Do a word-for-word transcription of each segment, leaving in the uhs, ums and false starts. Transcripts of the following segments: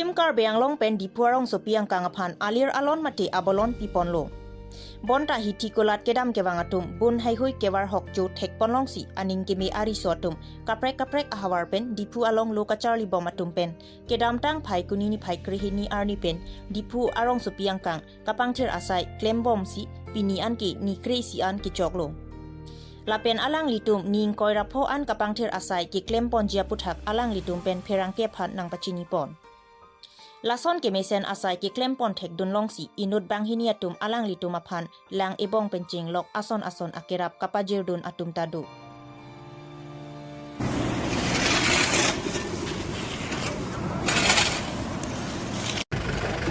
Team Karbi Anglong pen Diphu arongsopi angkang aphan alir alon mate abolon piponlo. Bonta hithi kulat kedam kevang atum bun haihui kevar hokjo thekponlongsi aning keme ariso atum kaprek kaprek ahavar pen Diphu along lo kacharlibom atum pen kedamtang Phaikuni niphai krehini arni pen Diphu arongsopi angkang kapangthir asai klembomsi pini anke ni kre-isi an kechoklo. Lapen alanglitum ni ingkoi ra pho an kapangthir asai keklemponji aputhak alanglitum pen pherangke aphan nangpachinipon. Lason kemesen asai keklempon thekdunlongsi inut banghini atum alanglitum aphan lang ebong pen chenglok ason ason akerap kapajirdun atum ta do.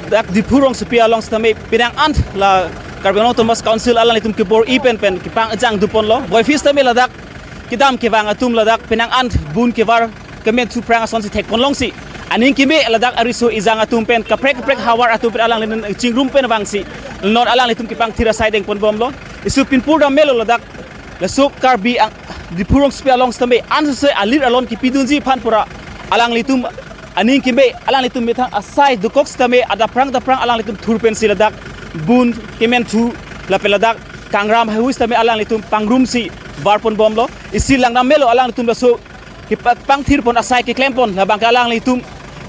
Dak Diphu rongsopi along sitame penang an la Karbi Anglong Autonomous Council alanglitum kebor-i pen pen kepang ejang duponlo. Boiphis tame ladak kedam kevang atum ladak penang an bun kevar kemen suprang asonsi thekponlongsi aning keme ladak ariso ejang atum pen kaprek kaprek havar atum pen alanglitum chingrum pen vangsi non alanglitum kepangthir asai dengponbomlo. Isu pinpur dam melo ladak laso Karbi ang Diphu rongsopi along sitame ansose alir alon kepidunji aphan pura alanglitum aning keme alanglitum methang asai dokok sitame adaphrang daphrang alanglitum thur pensi ladak bun kemen thu lapen ladak kangram haihui sitame alanglitum pangrumsi varponbomlo. Isi lang dam melo alanglitum laso kepangthirpon asai keklempon labang ke alanglitum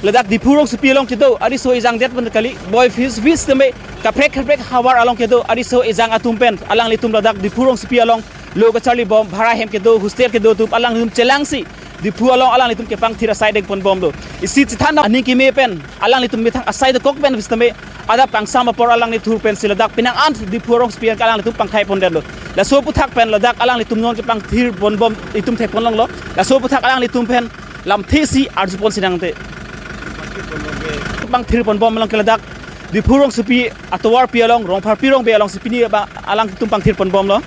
ladak Diphu rongsopi along kedo ariso ejang det pen kali boiphis vis tame kaprek kaprek havar along kedo ariso ejang atum pen alanglitum ladak Diphu rongsopi along lo kacharlibom bhara hem kedo hostel kedo atum alanglitum chelangsi Diphu along alanglitum kepangthir asai dengponbomlo. Isi chethan aning keme pen alanglitum methang asai dokok pen vis tame adap kangsam apor alangli thur pensi ladak penang an Diphu rongsopi angkang alanglitum pangkhaipondet lo. Laso aputhak pen ladak alanglitum non kepangthirponbom itum thekponlonglo. Laso aputhak alanglitum pen lamthe si arjupon sinangte. Pangthirponbom along ke ladak Diphu rongsopi atovarpi along Rongpharpi Rongbe alongsi pini ba alangtum pangthirponbomlo.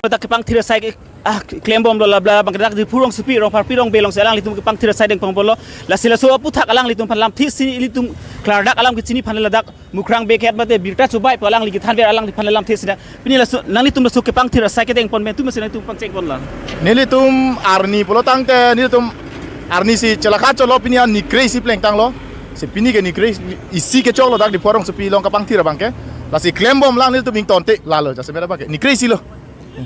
Ladak kepangthir asai ke ah klembomlo labla bang dak Diphu rongsopi Rongpharpi Rongbe alongsi alanglitum kepangthir asai dengponbomlo. Lasi laso aputhak alanglitum aphan lamthe si ilitum klardak alam kechini aphan ladak Mukrang Bey Khet mate birta chubai pu alangli kethanver alangliphan lamthe sida. Pini laso nanglitum laso kepangthir asai kedengpon pen atum si nangtum pangchengponlo. Nelitum arni pulo tangte nelitum arnisi chelakha cholo pini an ni kre-isi plengtanglo. Si pini ke ni kre-isi kechoklo dak Diphu arongsopi along kepangthir abang ke. Lasi klembomlang nelitum ingtonte lalo jasemet abang ke ni kre-isi lo.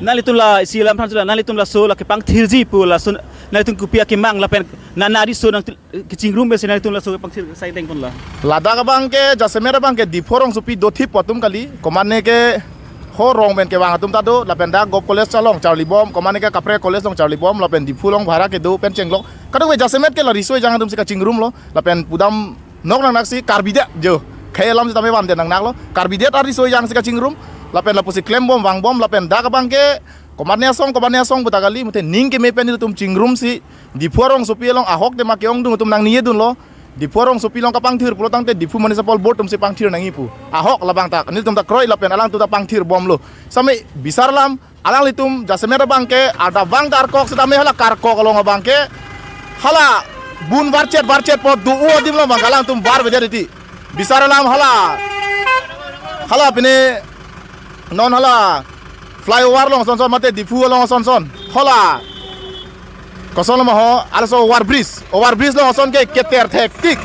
Nanglitum la isi lam than chula nanglitum laso la kepangthirji pu laso nanglitum kopi akemang lapen nana ariso nang kechingrum pensi nanglitum laso kepangthir asai dengponlo. Ladak abang ke jasemet abang ke Diphu arongsopi dothip pu atum kali. Komane ke ho rong pen kevang atum ta do lapen dak Govt College along charlibom komane ke kaprek college along charlibom lapen Diphu along bhara kedo pen chenglok. Kadokave jasemet ke la riso ejang atumsi kachingrumlo lapen pudam nok nangnaksi Karbi det jo. Khei alam sitame vande nangnaklo. Karbi det ariso ejangsi kachingrum lapen lapusi klembom vangbom lapen dak abang ke komane asong komane asong puta kali mate ning keme pen nelitum chingrumsi Diphu arongsopi along ahok tema ke-ongdung atum nangningjedunlo. Diphu arongsopi along kepangthir pulo tangte Diphu Municipal Board atumsi pangthir nangji pu. Ahok labang ta nelitum ta kroi lapen alangtum ta pangthirbomlo. Same bisar alam alanglitum jasemet abang ke adap vang ta arkok sitame hala karkok along abang ke hala bun varchet varchet po do-o adim along abang ke alangtum varvedet iti. Bisar alam hala hala pine non hala flyover along sonson mate Diphu along sonson hala koson lo ma ho alaso over bridge over bridge along ason ke keter thektik.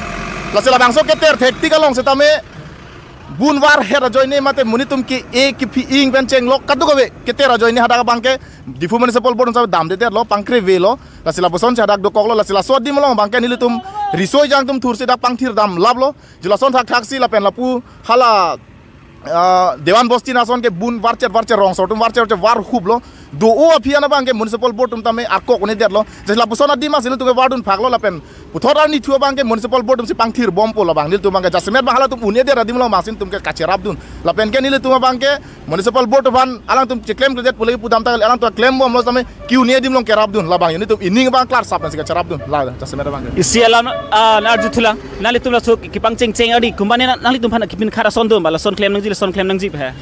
Lasi labangso keter thektik along sitame bun varhet ajoine mate monit atum ke-e kephi-ing pen chenglok kadokave keter ajoine hadak abang ke Diphu Municipal Board atumsi damdedetlo pangkrevelo. Lasi lapuson si hadak dokoklo lasi laso adim along abang ke nelitum riso ejang atum thursi dak pangthir damlaplo. Jilason thakthak si lapen lapu hala ah, Dewan Bosti ason ke bun varchet varchet rongso atum varchet varchet varhuplo. Do-o aphi an abang ke Municipal Board atum tame arkok un'edetlo. Jasi lapuson adim si nelitum ke vardun phaklo lapen puthot arni thu abang ke Municipal Board atumsi pangthirbompo labang nelitum abang ke jasemet abang halatum un'edet adim along abangsi nelitum ke kacherapdun. Lapen ke nelitum abang ke Municipal Board aphan alangtum cheklem kledet pu lake pudam ta kali alangtum klembomlo tame ke-un'e adim along kerapdun labang nelitum ining abang klarsap pensi kacherapdun la jasemet abang ke. Isi alam ah, na arjuthulang nanglitum laso kepangchengcheng adi komane na nanglitum aphan kepinkhat ason do ma lason klem nangji lason klem nangji he.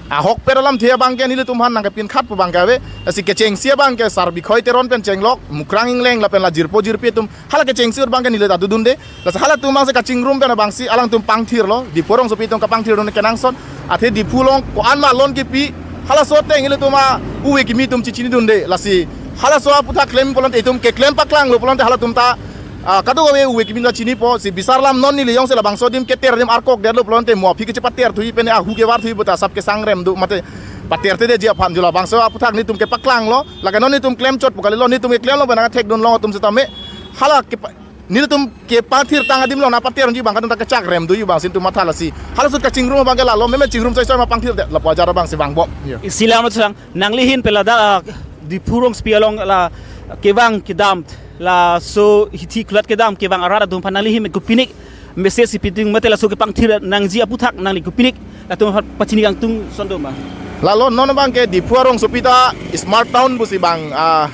Ahokpet alamthe abang ke nelitum aphan nangkepinkhat pu abang ke ave. Lasi kechengsi abang ke Sar Bikhoi Teron pen chenglok Mukrang Ingleng lapen la jirpo jirpi atum hala kechengsi abang ke neli ta dodunde. Lasi halatum abangsi kachingrum pen abangsi alangtum pangthirlo Diphu arongsopi atum kepangthirdun kenangsot. Athe Diphu along ko-an ma lon kepi halaso ateng ilitum a-uve kimi atum chechinidunde. Lasi halaso aputhak klem pulote itum keklem paklanglo pulote halatum ta Ah, kadokave ove kimi ta chinipo, si bisar alam non neli jongsi labangso adim keter adim arkok detlo pulote mo aphi kechepater thuji pen ahu kevar thuji puta sap kesangrem do mate pater te detji aphan jo labangso aphuthak netum kepaklanglo, lake non netum klemchotpo kalilo, netum keklemlo pen nangthekdunlong atum setame. Hala kepa-, netum kepangthirtang adim lo na pater ji abang kadun ta kechakrem doji abang si netum matha lasi. Hala ahut kachingrum abang ke lalo, meme chingrum soisoi ma pangthir det, lapu ajar abang si vangbom. Yo. Isi alam sang, nangli ahin pen ladak, ah, Diphu rongsopi along la kevang kedam, laso hithi khulat kedam kevang arat atum aphan nangli ahin pen kopinik message si piding mate laso kepangthir nangji aphuthak nangli kopinik latum aphan pachini kangtung ason do ma? Lalo non abang ke Diphu arongsopi ta smart town pusi abang, ah,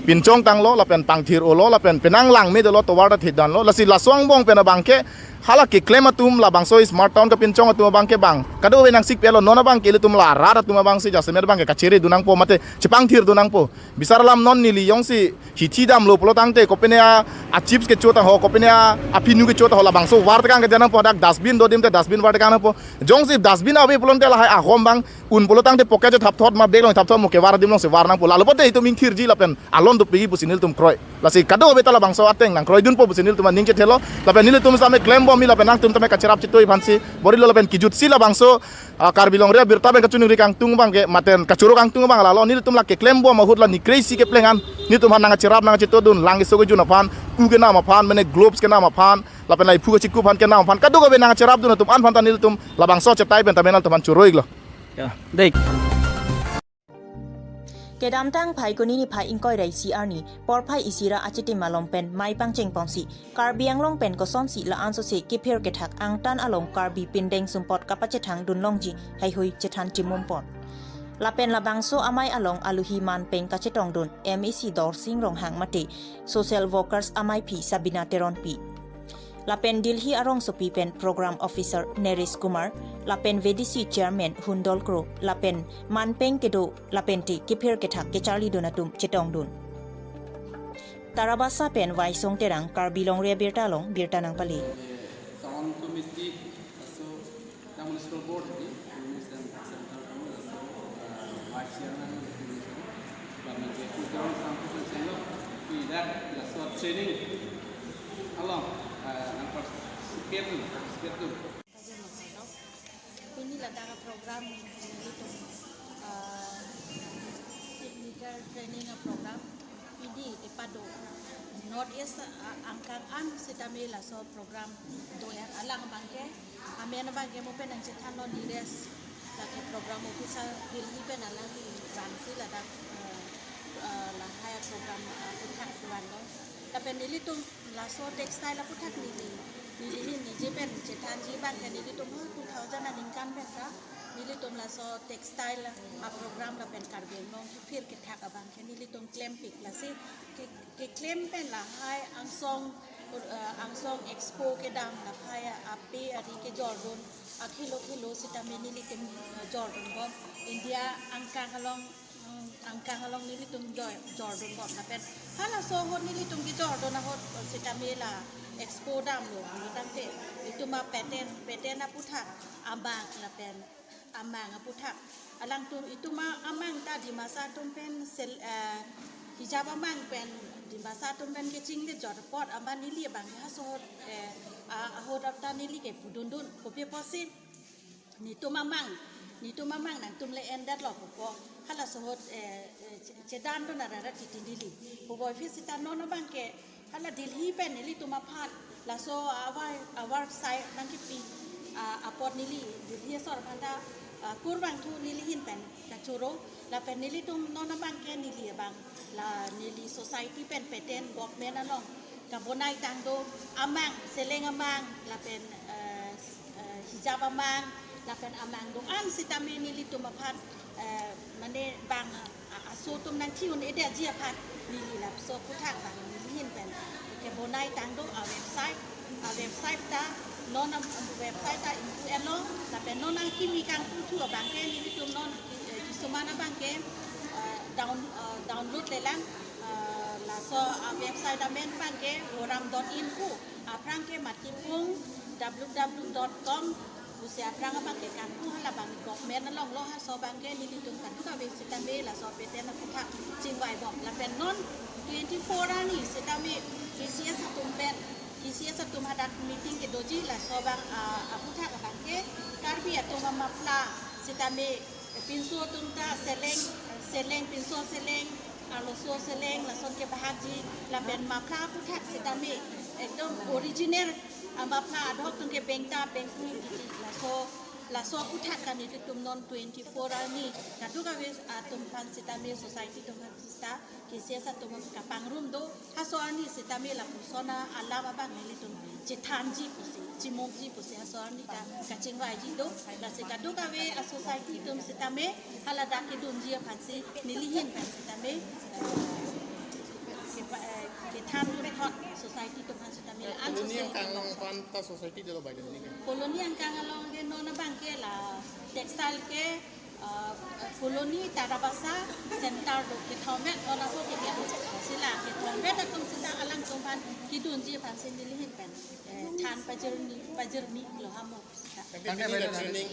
pinchongtanglo lapen pangthir-olo lapen penang langme dolo tovar ta thekdanlo, lasi laso angbong pen abang ke hala keklem atum labangso smart town kepinchong atum abang ke abang kadokave nangsikpelo, non abang ke ilitum la arat atum abang si jasemet abang ke kacheredun nangpo mate chepangthirdun nangpo. Bisar alam non neli jongsi hithi damlo pulo tangte kopine a, a chips kecho ta ho, kopine a, a phinu kecho ta ho, labangso var tekang kedet nangpo, dak dustbin do adim te dustbin var tekang nangpo. Jongsi dustbin ave pulote lahai ahom abang un pulo tangte pocket chethapthot ma bag along thapthot mo kevar adim alongsi var nangpo. Lalo pote itum ingthirji lapen alon dopikji pusi nelitum kroi. Lasi kadokave ta labangso ateng nangkroidunpo pusi nelitum aning chethelo. Lapen nelitum setame klembomji lapen nangtum tame kacherap chetoi aphansi bor-ilo lapen kejutsi labangso, ah, Karbi Longri Abirta pen kachiningri kangtung abang ke maten kachoro kangtung abang lalo, nelitum la keklembom ahut la nikre isi kepleng an netum aphan nangcherap nangchetodun, lang keso kejun aphan, pu kenam aphan, mane gloves kenam aphan, lapen la iphu kachiku aphan kenam aphan kadokave nangcherapdun atum an aphan ta nelitum labangso chetai pen tame nangtum aphan choro-iklo. Ya, dei. Kedamtang Phaikuni niphai ingkoi ra isi arni, porphai isi ra achitim malom pen mei pangchengponsi, Karbi Anglong pen kosonsi la-an sose kephir kethak angtan along Karbi pindeng sumpot kapachethangdun longji haihui chethan chimumpon. Lapen labangso amei along aluhi manpeng kachetongdun M A C Dorsing Ronghang mate social workers ameiphi Sabina Teronpi. Lapen Delhi arongsopi pen Program Officer Naresh Kumar, lapen V D C Chairman Hundol Kro, lapen manpeng kedo, lapen te kephir kethak kecharlidun atum chetongdun. Tarabasa pen Vaisong Terang, Karbi Longri Abirta along birta nangpale. Town committee, laso Town Municipal Board di, Town Municipal Central Town, laso, uh, Vice Chairman, Town Municipal, lapen ke program sampai ke selo, tidak, laso training along, uh, nang participate dun, participate dun. Pini ladak program nelitum, uh, team leader training program pini kepado North East, uh, angkang an setame laso program do-er, alang abang ke, amen abang ke mo pen nangchethanlo Naresh, lake program officer Delhi pen alangli vangsi ladak, uh, uh, lahai program, uh, aphuthak vanlo. Lapen nelitum laso textile aphuthak neli, neli ahin nije pen chethanji abang ke nelitum ho two thousand aningkan pen ta nelitum laso textile aprogram lapen Karbi Anglong kephir kethak abang ke nelitum klempik, lasi ke, keklem pen lahai angsong, uh, angsong expo kedam lahai ape ari kejordun, akhelo khelo setame nelitum, uh, jordunbom, India angkang along, mm, angkang along nelitum jor-, jordunbom lapen halaso ahut nelitum kejordun ahut setame la expo damlo, tangte itum a-pattern, pattern aphuthak, amang lapen amang aphuthak. Alangtum itum a-, amang ta Dimasa atum pen sel-, eh, hijab amang pen Dimasa atum pen kechingledjot apot amat neli abang ke halaso ahut, eh, a-, ahut ta neli kepudundun, kopi apotsi netum amang, netum amang nangtum le-endetlo pupo. Halaso ahut, eh, eh, che-, chedandun ara ra titi neli. Puvoiphit seta non abang ke hala Delhi pen nelitum aphan laso a-web-, a-website nangkepi, ah, apot neli Delhi asor aphan ta, ah, kurvangthu neli ahin pen kachoro. Lapen nelitum non abang ke neli abang la neli society pen pattern government along kabonaitang do, amang, seleng amang, lapen, eh, eh, hijab amang, lapen amang do-an setame nelitum aphan, eh, mane bang, ah, aso atum nangthi un-edetji aphan neli laso aphuthak abang neli ahin pen kebonaitang do a-website, a-website ta non am-, website ta ingpu-etlo, lapen non nangkimi kangputhu abang ke nelitum non, eh, kisuman abang ke, eh, down-, eh, download lelang, eh, laso a-website amen abang ke voram dot in pu, aphrang ke Matipung W W W dot com pusi aphrang abang ke kangpu, hala abang government alonglo, halaso abang ke nelitum kadokave setame laso pattern aphuthak chingvaibom. Lapen non twenty-four arni setame K C S Atum hadak meeting kedoji laso abang, ah, aputhak abang ke Karbi atum amapla sitame pinso atum ta seleng, seleng pinso seleng, arloso seleng lason kebahakji lapen mapla aputhak sitame ekdom original, ah, mapla adhok atum ke bengta bengphu titi laso, laso aputhak kan nelitum non twenty-four arni kadokave atum aphan sitame society atum aphan sita K C S atum kapangrum do, haso arni sitame lapuson alam abang nelitum chethanji pusi, chimokji pusi haso arni ka, kachingvaiji do, lasi kadokave a society atum sitame haladak kedunji aphansi nelihin pen sitame, eh, kepa-, eh, kethan thot society atum aphan sitame la-an Colony sose angkang along aphan ta society dolo bai ni ke? Colony angkang along ke non abang ke la textile ke, ah, Colony Tarabasa Center do kethom-et, on apo ke dia sila kethom-et atum sita alangtum aphan kedunji aphansi nelihin pen, eh, than pajirni, pajirni lo hamo sita. Tapi Tangte pini bai la na training,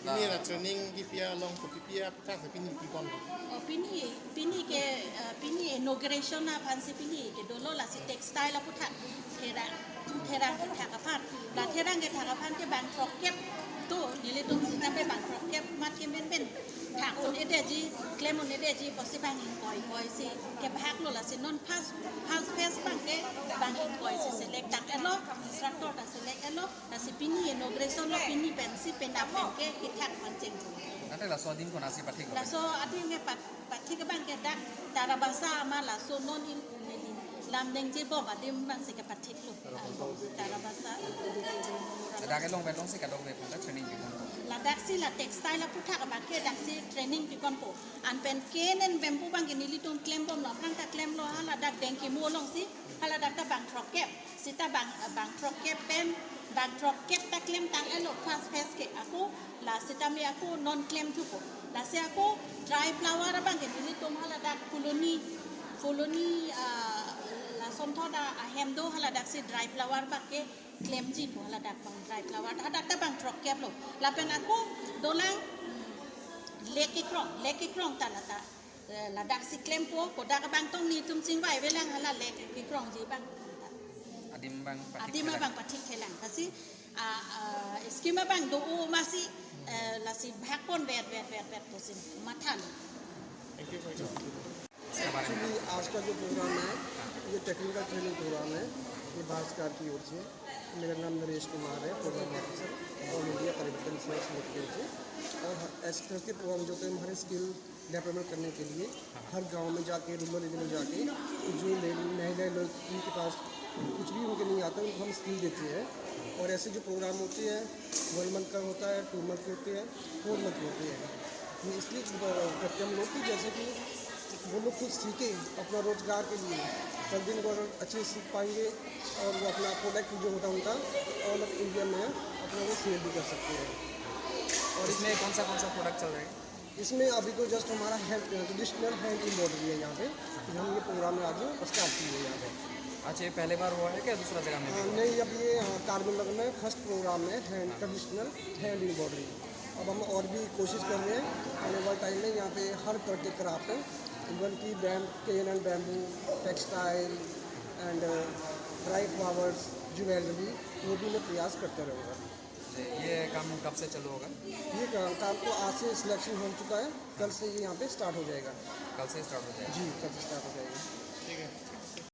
pini la training kipi along kopi pi aputhak si pini pipon lo? Oh, pini, pini ke, eh, pini inauguration aphansi pini ke dolo, lasi textile aputhak therang, therang kethak aphan. La therang kethak aphan ke bang throkkep do, nelitum sitame bang throkkep mat ke menmen thak un-edetji, klem un-edetji pusi bang ingkoi koi si kebahak lo, lasi non first, first phase abang ke bang ingkoi si select tang-et lo, instructor ta select-et lo, lasi pini inauguration lo, pini pensi penap pen ke kethak pon cheng. Ante laso adim konatsi pathik lo? Laso adim ke pat, pathik abang ke dak Tarabasa ama laso non in, in, in lam nengje bom adim abang si kepathik lo. Tarabasa. Ladak along pen along si kadokave aphan ta training pipon? Ladak si la textile aputhak abang ke dak si training piponpo. Anpen cane and bamboo abang ke nelitum klem bomlo, aphrang ta klemlo, haladak Dengkimu along si, haladak ta bang throkkep. Sita bang, bang throkkep pen, bang throkkep ta klem tang-et lo first phase ke ako, la sitame ako non klem thupo. Lasi ako dry flower abang ke nelitum haladak Colony, Colony, ah, lason thot ahem do, haladak si dry flower abang ke klemji po, haladak bang dry flower, hadak ta bang throkkep lo. Lapen ako dolang lake kekrong, lake kekrong ta lata, eh, ladak si klempo, kodak abang tong nelitum chingvai avelang hala lake kekrongji abang. Adim abang pathik Adim thelang. Abang pathik thelang. Lasi, ah, ah, scheme abang do-o masi, eh, lasi bhakpon vet, vet, vet, vet pusi matha lo. Thank you for your Actually, आज का जो प्रोग्राम है, ये technical training programme है, ये भारत सरकार की ओर से। मेरा नाम नरेश कुमार है, प्रोग्राम ऑफिसर, ऑल इंडिया परिवर्तन सेवा समिति की ओर से। और ह-, ऐसे तरह के प्रोग्राम जो होते हैं, हमारे स्किल डेवलपमेंट करने के लिए हर गांव में जाके, रूरल एरिया में जाके, जो ले-, महिला लोग, जिनके पास कुछ भी उनके नहीं आता, उनको हम स्किल देते हैं। और ऐसे जो प्रोग्राम होते हैं, वन मंथ का होता है, टू मंथ के होते हैं, फोर मंथ के होते हैं। ये इसलिए करते हैं हम लोग कि जैसे कि वो लोग खुद सीखें अपना रोजगार के लिए, कल दिन को अगर अच्छे से सीख पाएंगे और वो अपना प्रोडक्ट जो होता है उनका, ऑल ओवर इंडिया में अपना वो सेल भी कर सकते हैं। और इसमें कौन सा, कौन सा प्रोडक्ट चल रहा है? इसमें अभी तो जस्ट हमारा हैंड, ट्रेडिशनल हैंड एम्ब्रॉयडरी है यहाँ पे, जो हम ये प्रोग्राम में आज स्टार्ट किए हैं यहाँ पे। अच्छा, ये पहले बार हुआ है क्या दूसरा जगह में भी हाँ, हुआ है? नहीं, अब ये, हाँ, कारबिल नगर में फर्स्ट प्रोग्राम है हैंड, हाँ। Traditional hand embroidery. अब हम और भी कोशिश कर रहे हैं, आने वाले टाइम में यहाँ पे हर तरह के क्राफ्ट, इवन की बैम-, cane and bamboo, textile and, uh, dry flowers, jewellery, वो भी मैं प्रयास करते रहूँगा। जी, ये काम कब से चालू होगा? ये काम, काम तो आज से सिलेक्शन हो चुका है, कल से ये यहाँ पे स्टार्ट हो जाएगा। कल से स्टार्ट हो जाएगा। जी, कल से स्टार्ट हो जाएगा। ठीक है।